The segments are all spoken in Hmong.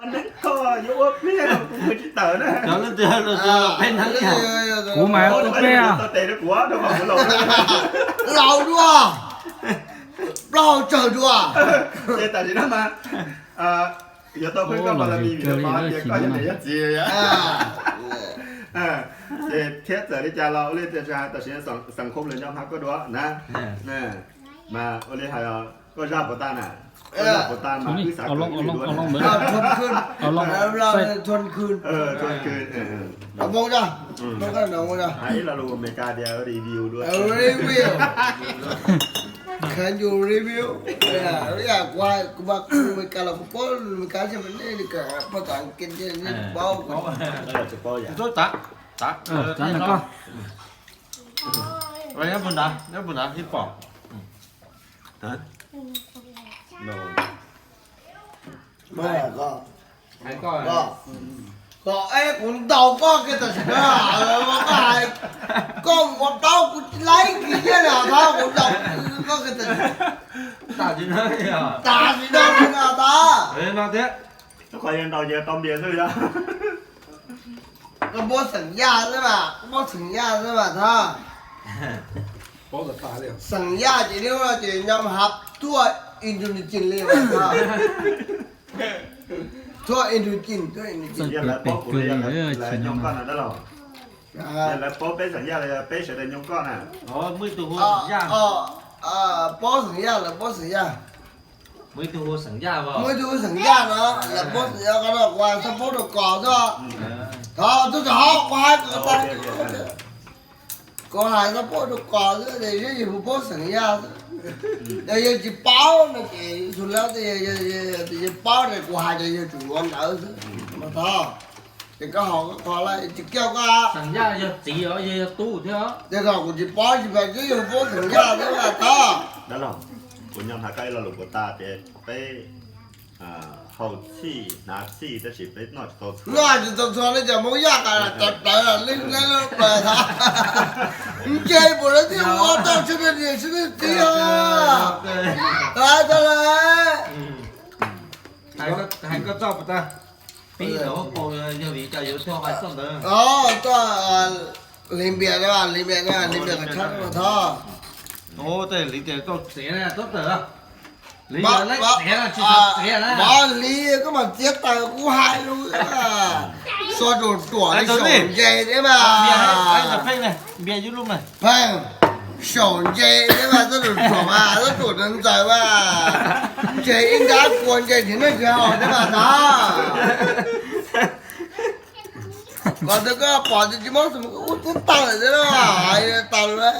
Koj yuav ua pliag kuv mus tsis tawm na. Cov leej twg los peb neeg. Kuv mas ua peb. Tau tes rau kuv rau mas kuv laus. Laus dua. Plaub hau tsawg dua. Ces tam sim no mas yuav tau qhib koj pa la mis vim rau qhov tias koj yog niam yog txiv. Ces thiab txawm li cas los ua li tias tam sim no xeem Khoob lawv nco hnav koj dua na. Mas ua li hais koj zaj puas tag na? Koj zaj puas tag mas wb xav kawm ib lwm dua. Hais ib lo lus Amelikas tias review dua. Can you review? Kuv mas kuv Amelikas los kuv paub Amelikas thiab mas nej li kawm paj tom Askiv nej paub. Tsis paub yam. Nyob puag nrad, nyob puag nrad ib pom. Koj, koj, kuv ntaus koj kiag tam sim no, koj hais, koj mus ua plaub kuv tsis laib kiag thiab na, kuv ntaus koj kiag tam sim no. Tam sim no, tam sim no, tam. Qhov yog ntaus ces tau npias xwb yog. Koj paub xeem Yaj xwb mas, koj paub xeem Yaj xwb mas thab. Xeem Yaj ces nyob ces nyob hab tuaj Indonesia li mas thab. Tuaj Indonesia, tuaj Indonesia. Yog lawv paub kuv li, yog lawv nyob koj na dab laug. Yog lawv paub peb xeem Yaj los yog peb sawv daws nyob koj na. Paub xeem Yaj, lawv paub xeem Yaj. Muaj ib tug hu xeem Yaj no, lawv paub xeem Yaj, qhov no kuv hais xab paub rau koj xwb. Thov tub rau hauv kuv hais kom tag. Kuv hais xab paub rau koj xwb, yog yus paub xeem Yaj xwb. Yog yus tsis paub no ces yus txhua lab, yog yus paub ces kuv hais ces yus tsum yuav ntawd xwb mas thov. Ces koj haus koj qhov lawm tsis kiaj koj. Xeem Yaj yog txiv os, yog tub thiab. Ces kom kuv tsis paub tsis paub, twb yog paub xeem Yaj thiab mas thov. Dab laug, kuv nyob hnav koj ib lo lus puas tag tias peb haus txhij hnav txhij tab sis peb noj tsis tau txhua. Noj tsis tau txhua no ces Hmoob Yaj tas tawv plawv leej leb lub plawv thab. Ntshe puas lawv thiaj ua tau sawv daws niam sawv daws txiv os. Tag lawm. Hais koj txoj puas tag? Pib ntawm huab paus yog vim cas yuav txog hais txoj ntawd? Txoj hliv npias, hliv npias, hliv npias kom tshab thab. Hliv tias tau txiav na, txhob tawm. Hliv, txiav na, tsis tau txiav na. Mov hliv koj mam txiav tawm kuv hais lus. Xuas ruam ruam li saum ntses thiab mas. Pheej, saum ntses thiab mas, xuas ruam ruam mas, xuas ruam ntxaws mas. Ntses ib nrab kua ntses tsis noj tsis haus thiab mas tag. Qhov twg koj pom tias tsis mob xwm koj ua tib tawm thiab na, hais tawm lawm.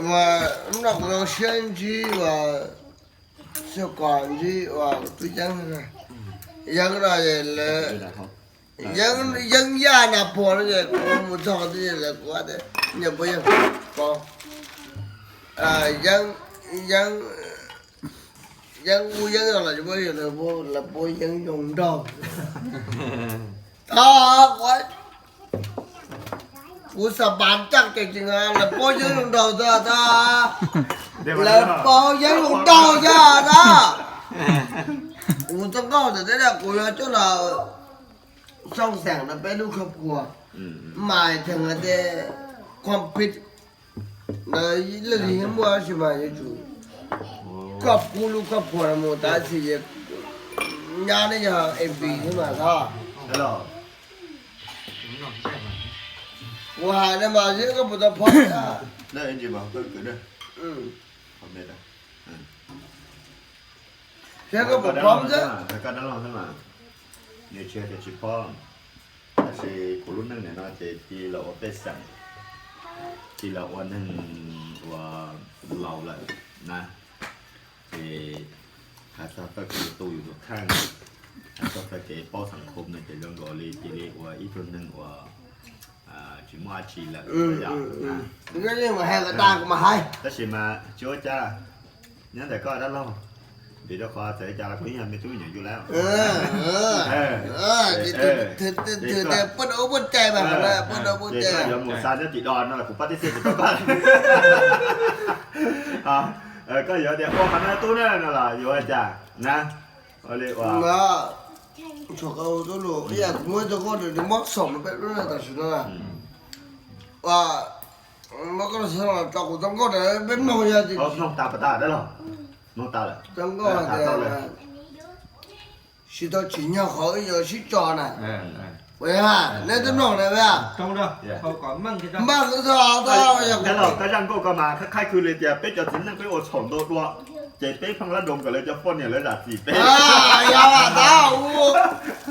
Mas hnub no kuv zoo siab ntsib uas xyov kom ntsib uas tub Yeeb, Yeeb no lawv, Yeeb Yaj Nas Phuas no ces kuv mus txog twb lawv kuv tias nyiam puas Yeeb, Yeeb, Yeeb, Yeeb ub Yeeb no los tsis paub, lawv paub Yeeb Zoo Nraug. Tag, kuv xav pav caj ces tsis, lawv paub Yeeb Zoo Nraug tag, tag, lawv paub Yeeb Zoo Nraug tag, tag. Kuv txoj nkauj ntawm teb no kuv yuav coj los xoo xeem rau peb lub khuab puas, mas theem hais tias compete ntawd leej twg yeej muaj tab sis mas yuav tsum koj pub lub khuab puas no mus tab sis nyab neb yog M V xwb mas tag. Kuv hais no mas seb koj puas tau phob thiab. Seb koj puas phob thiab. Nws tsis hais tias tsis phob, tab sis kuv lub neej nim no ces cia los ua pej xeem, cia los ua neeg uas laus lawm na, ces hais txog txoj kev tu yus tus kheej, hais txog txoj kev paub xeem Khoob no ces zoo nkaus li cia li ua ib tug neeg uas tsis muaj dab tsi lawm. Tab sis mas tsis ua cas, nyob ntawm koj dab laug, vim rau qhov txawm li cas los kuv yeej yog me tub me nyuam yus lawm. Ces koj yuav mus xa nyob tim do no los kuv pab tib xij tsis tau koj. Koj yuav tias ua qhov no tub na no los yuav ua cas na? Ua li ua, txhua qhov tub lus ib yam kuv muab ib tug nkauj nws mob xaum rau peb lub neej tam sim no na. Ua, muab koj xav los tso kuv txoj nkauj na, peb mloog yog mloog tas pas tas dab los, mloog tas lawm, txoj nkauj tas tau lawm. Tsis tau tsim nyog qhov wb yuav sib tso na. Ua li ha, neb twb mloog na, npaj kuv txog tau. Dab los koj zaj nkauj ko mas qhaib qhaib khw li tias peb cov txiv neej peb ua txhaum ntau dua, ces peb pheej lab doos kom lawv cov poj niam lawv zam txim peb. Yog tas,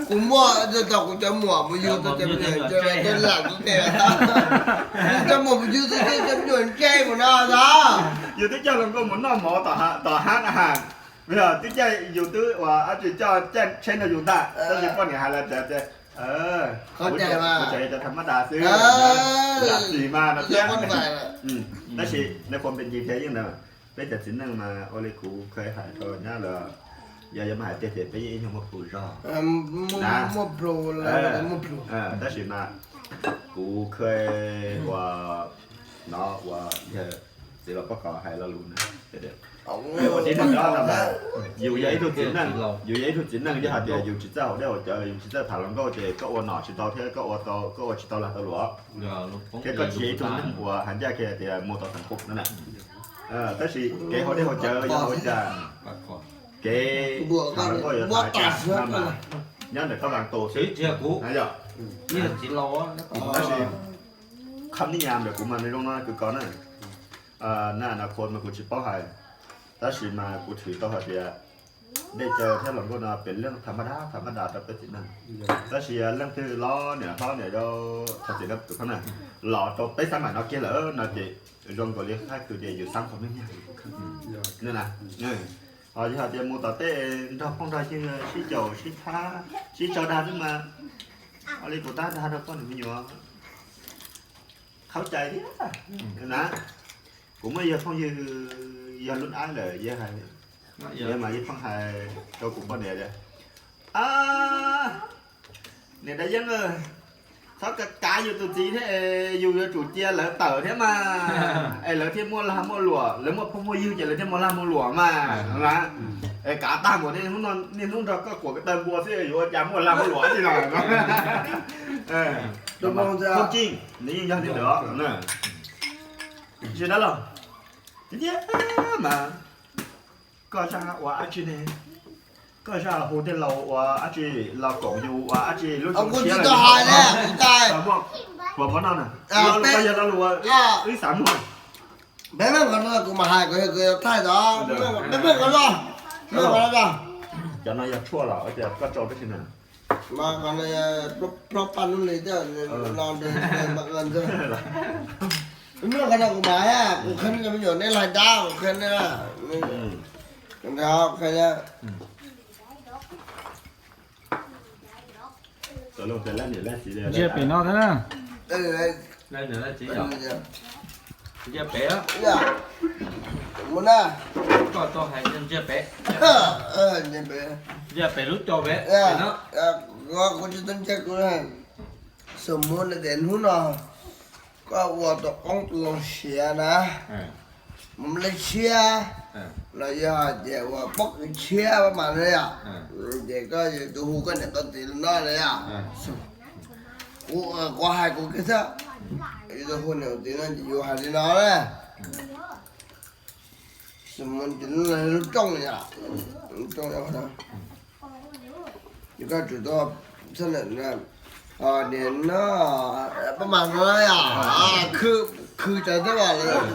kuv muaj, kuv cov muam mus yug tau cov me nyuam ntse, lam kuv tes tas, kuv cov muam mus yug tau cov me nyuam ntse mus no tas. Yus twb coj hluas nkauj mus noj mov tom hab na has, yog twb coj, yus twb ua dab tsi coj caij tsheb nrog yus ntag, tab sis poj niam hais lawv tias, kuv tseem yog cov tham mab das xwb, zam txim mas no thiab. Tab sis nej qhuas npe ncig thiab yeej ntawd, peb cov txiv neej mas ua li kuv kheev hais rau nyab lawm, yog yuav mas hais tiag ces peb yeej ib nyuag muaj plhus zog na. Tab sis mas kuv kheev ua no ua yog txiv los pob kos hais lo lus na. Ua tib neeg no mas yus yog ib tug txiv neej, yus yog ib tug txiv neej yog hais tias yus tsis txawj haus dej haus cawv, yus tsis txawj tham hluas nkauj ces koj ua nom tsis tau thiab koj ua tau, koj ua tsis tau lag tau luam, thiab koj tsis yog ib tug neeg uas hais ncaj kiag tias mus tau teem qub no na. Tab sis kev haus dej haus cawv yog ua cas, kev tham hluas nkauj yog tham cas no mas nyob ntawm koj vas tus xwb. Tab sis kham nij nyas ntawm kuv mas nws zoo no kws ko na. Na nas khos mas kuv tsis paub hais, tab sis mas kuv thwm tau hais tias dej cawv thiab hluas nkauj no pem leej tham mab dab tham mab das rau peb txiv neej. Tab sis leej twg los niam hlob niam yau thov txim rau tus kheej na, los rau peb xab maim no kiag lawm no ces zoo nkaus li qhaib khw tias yus xab tau me nyuam. Ho yog hais tias mus tom tej nrog phooj nrog ywg sib caum sib thab sib tso dag xwb mas, ua li kuv tab dag rau poj niam me nyuam khaub cai thiab na. Kuv muaj ib yawg phooj ywg yog lub ab lawm, yawg mas yeej pheej hais rau kuv poj niam tias, niam Dab Yeeb, txhob kav kav yus tus txiv thiab es yus yuav tsum cia lawv tawm thiab mas, es lawv thiaj muaj lag muaj luam, lawv muaj phooj muaj ywg ces lawv thiaj muaj lag muaj luam mas na. Es kav tag npaum niaj hnub nrog koj quas ko taw npua xwb yuav ua cas muaj lag muaj luam li no. Phooj ywg nws yeej yog li ntawd na. Tsis dab laug, tiag tiag mas koj zaj ua dab tsi ne? Koj zaj hu tej laus ua dab tsi, los koom yus ua dab tsi, lub xyoo tshiab los yog hais ne, tau muaj hluas npua noj na. Koj yog lo lus wb xav muag. Peb meej qhov no kuv mam hais, kuv yog kuv yuav thaij tod. Peb meej qhov no, meej qhov no. Cov no yog tshuaj los tias koj tsau tab sis na. Mas qhov no plaub paj lub li thiab no, meej qhov no kuv mam hais, kuv qhia nej cov me nyuam nej laig dab, kuv qhia nej na. Ntsia pem no thiab na. Ntsia pem, mus na. Koj tau hais ntsia pem, ntsia pem lub cau pem no. Kuv tsis tau ntsia kuv. Xws mus tias hnub no koj ua tus qoob tus loo siav na, mus lej tshiab los yog hais tias ua pob kws tshiab mas na yom, ces koj yuav tus hu koj niam koj txiv no na yom. Kuv, kuv hais kuv kiag xwb, yus tus hu niam hu txiv no ces yus hais li no na. Xws mus ces lub rooj yom, lub rooj yom, ces koj tsum tau, niam no, pab mas no yom, khw, khw cov teb los lawm.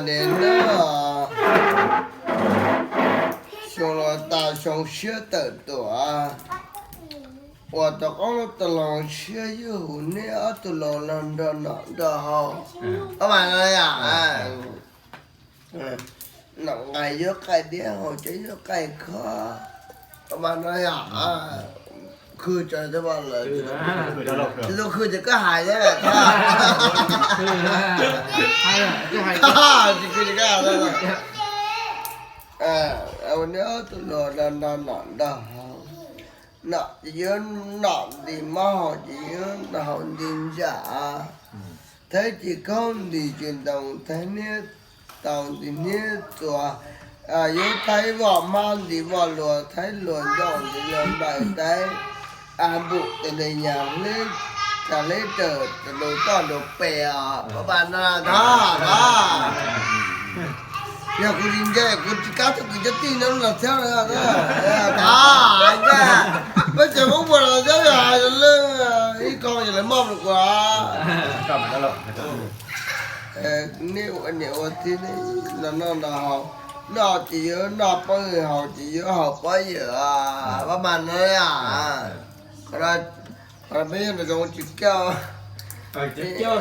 Niam no, xyoo los tas xyoo siab tawm tuam, uas tus qoob tus loo siab yuav hu neb ob tug laus los nrog noj nrog haus. Pab mas no yom, nom nqaij yuav qaij diab haus cov yuav qaij khob. Pab mas no yom, khw cov teb los lawm. Tsis tau khw ces koj hais thiab. Tsis khw ces koj hais thiab. Ua neb ob tug laus los nrog noj nrog haus. Nom ces yuav nom nti, mob haus ces yuav haus nti ntsaj. Thaib ci khaub ntim ci ntoo, thaib niab tau ntim niab txuas, yuav thaib voj hmab ntim voj luas, thaib luas ncauj ntim luas nplaws, thaib a npum tes nte nyas hleb, tsa hleb raws tes ntu toj ntu pes os, pab pab no thov thov. Yog kuv tsis ntse kuv tsis kam txog kwv cov tij no los txhiab thov ntag. Peb cov Hmoob Muas los txhiab yog hais leej ib qho yog lawv moj rau kuv. Nej ua niam ua txiv los noj nrog haus, noj ces yuav noj pov hwm, haus ces yuav haus pov hwm, pab mas no. Qhov no peb nyob nram zoov tsis kaj, tsis kaj,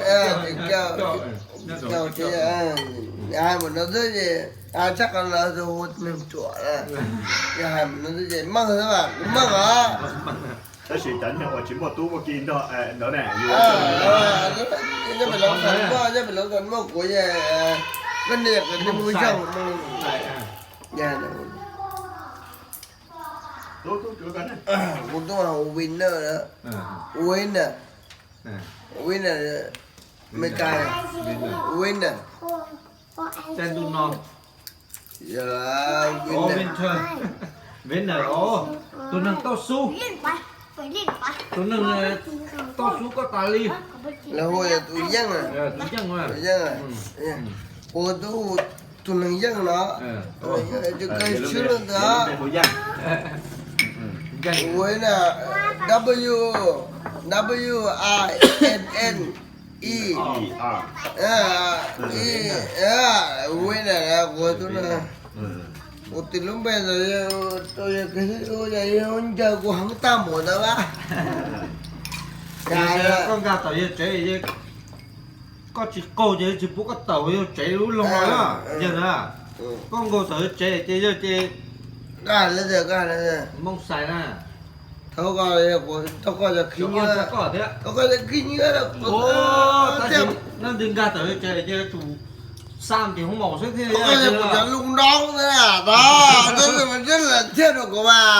hais mus no xwb ces, hais tshaj qhov no hu neeg ruam, yog hais mus no xwb ces meej xwb mas kuv meej os. Tab sis cov niag uas tsis muaj tub muaj ki nrog ntawd ne, nyob pem Loob Xas muaj, nyob pem Loob Xas muaj kuv, koj niam koj txiv mus zog. Kuv tub Winner, Winner, Winner, Meskas, Winner. Winner, tus neeg toj xub, tus neeg toj xub koj tas li. Lawv hu tus yeej, tus yeej, ua tus, tus neeg yeej no, tus neeg yeej, tus kawg swb ntawd. Winner, W, W I N N E, Winner, kuv tub na. Kuv tus lub npe ntawd, yog ncaws kuv heev tag npaum ntawd a. Koj nkag tawm yawg tsev, koj tsis qaug ces tsis pub koj tawm yawg tsev lub loog los na, yawg na. Koj nkaug tawm yawg tsev ces yawg ces Moob Xais na. Thov koj, thov koj cov khib nyiab, thov koj cov khib nyiab, tab sis nab ntws nkag tawm yawg tsev ces yuav tsum xa tim hoob maum xwb thiaj li. Kuv cov lus noob xwb, tod, teb lawm thiaj rau kuv mas,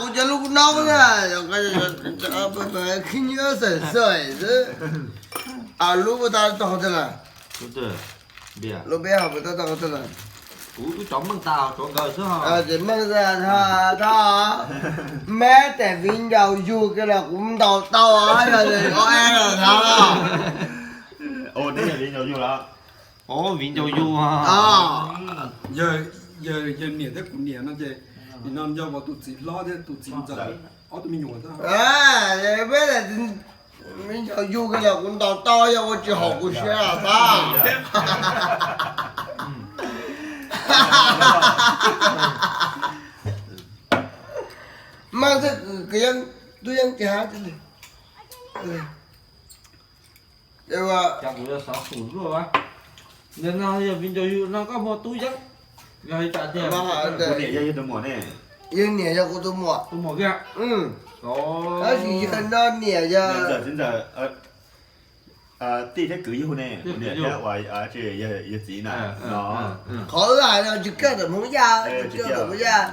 kuv cov lus noob xwb yog. Kuv cov lus noob xwb, khib nyiab xwm xwm xwb. Lub puas tau tau qhov twg lawm? Lub peb hauv puas tau tau qhov twg lawm? Kuv wb cov meej tas tsuav nkawd xwb. Ces meej tas, thov, meb tes viv ncaus yug kiag los kuv ntaus tau, yog o e los thov. Viv ncaus yug los, viv ncaus yug. Yawg niam thiab kuv niam no ces nim no yog tus txiv hlob thiab tus txiv ntxawm ob tug me nyuam. Peb viv ncaus yug kiag los kuv ntaus tau, yog ua tsis haum kuv siab xwb. Meej thiab kwv yeej, tub yeej tsis hab. Kuv xov xwm luaj, ntawm no yog viv ncaus yug no koj muaj tub yeeb, yog li cas tiag? Kuv niam yog yawg tus muam ne. Yawg niam yog kuv tus muam. Tus muam kiag. Tab sis yawg no niam yog ntxawm, txiv ntxawm, tij thiab kwv yug ne, kuv niam thiab uas yawg txiv na. Qhov wb hais no tsis kaj ntawm Hmoob Yaj, tsis kaj ntawm Hmoob Yaj.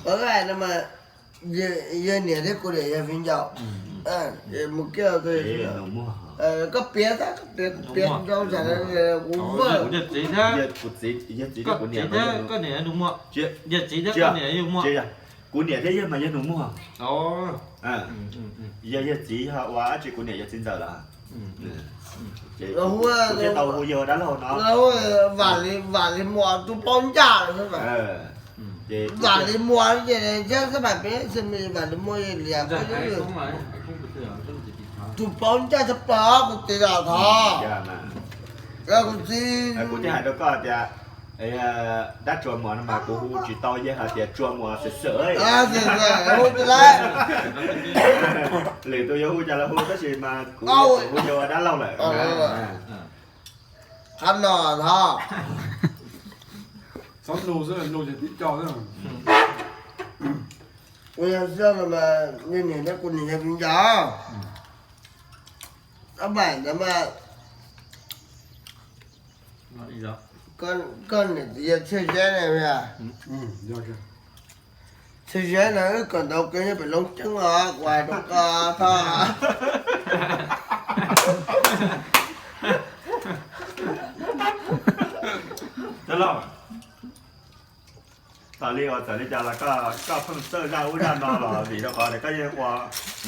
Qhov wb hais no mas yawg niam thiab kuv niam yog viv ncaus. Mus kiag, koj piav, koj piav ntau tsam kuv vwj. Kuv niam thiab koj niam yog nus muag. Yog txiv thiab koj niam yog nus muag. Kuv niam thiab yawg mas yog nus muag. Yog yawg txiv yog ua dab tsi, kuv niam yog txiv ntxawm lawm. Kuv thiaj tau hu yawg ua dab laug no. Vam Lis Muas tus paub ncaj. Vam Lis Muas ces thiab xab pais peb xab me Vam Lis Muas li tus paub ncaj tshaj plaws kuv txiv los thov. Kuv txiv, kuv thiaj hais rau koj tias dab Tsua Muas no mas kuv hu tsis tau, yog hais tias Tsua Muas xwm xwm, hu tsis tau. Lwm tus yuav hu cas los hu, tab sis mas kuv hu yawg ua dab laug lawm. Qhov no thov, txhob nug xwb, nug ces tib co xwb. Kuv yog xyov no mas yog niam thiab kuv niam yog viv ncaus. Ab, mas ntawd mas koj niam txiv yog Txhiaj Zeb ne, yog. Txhia Zeb no wb kawm ntawv kiag nyob pem Looj Ceeb os, kuv hais rau koj tag. Txawm li uas txawm li cas los koj pheej txawj zaj ub zaj no los vim rau qhov tias koj yeej ua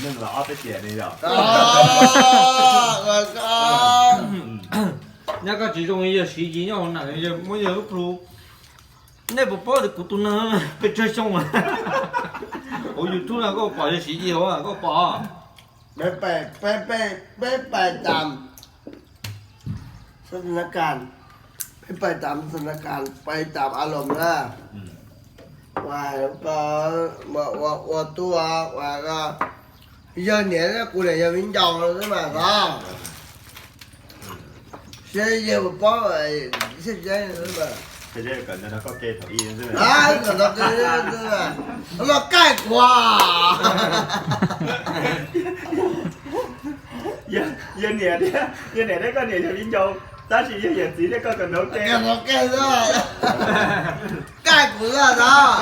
neeg los ob peb tiam ne yom. Nyob koj tsis zoo yawg Siv Yis nyob hauv na, yawg muab yawg lub plhu. Nej puas paub tias kuv tus neeg pes tsawg xyoo? Hauv YouTube no koj pom yawg Siv Yis hauv koj pom. Peb pais tam, peb pais tam, peb pais tam, pais tam a los na. Ua, ua tuaj, yawg niam kuv niam yog viv ncaus xwb mas os. Seb yawg puas paub, seb, los kaij kuv. Yawg niam thiab, yawg niam thiab koj niam yog viv ncaus, tab sis yawg yawm txiv thiab koj kawm ntawv ke, kaij kuv xwb os.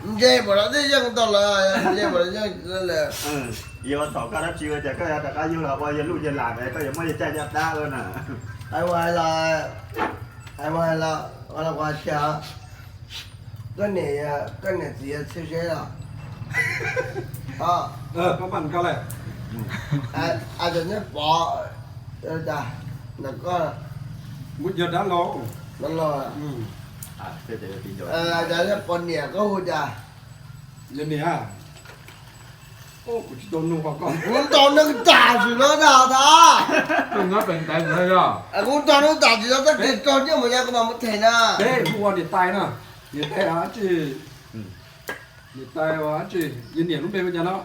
Ntse npaum no twb yeej tau lawm, ntse npaum no yeej lawm. Yuav thaum koj dab tsi ua cas koj yuav rov qab yug los ua yawg luj yawg lam es koj yuav muab yawg caj yawg dab ua na. Hais ua hais los, hais ua hais los, ua los ua tias koj niam, koj niam txiv yog Txhiaj Zeb los? Os, Neb Pov, ntawm koj, dab laug, dab laug, cov Neb Pov niam koj hu cas? Yog niam, kuv tsis tau nug, kuv tau nug tas sim no na tas. Kuv tau nug tas sim no tab sis raug nyiaj mus ya kuv mam mus them na. Peb hu ua niam tais no, niam tais dab tsi, niam tais dab tsi, yog niam lub npe ua cas no?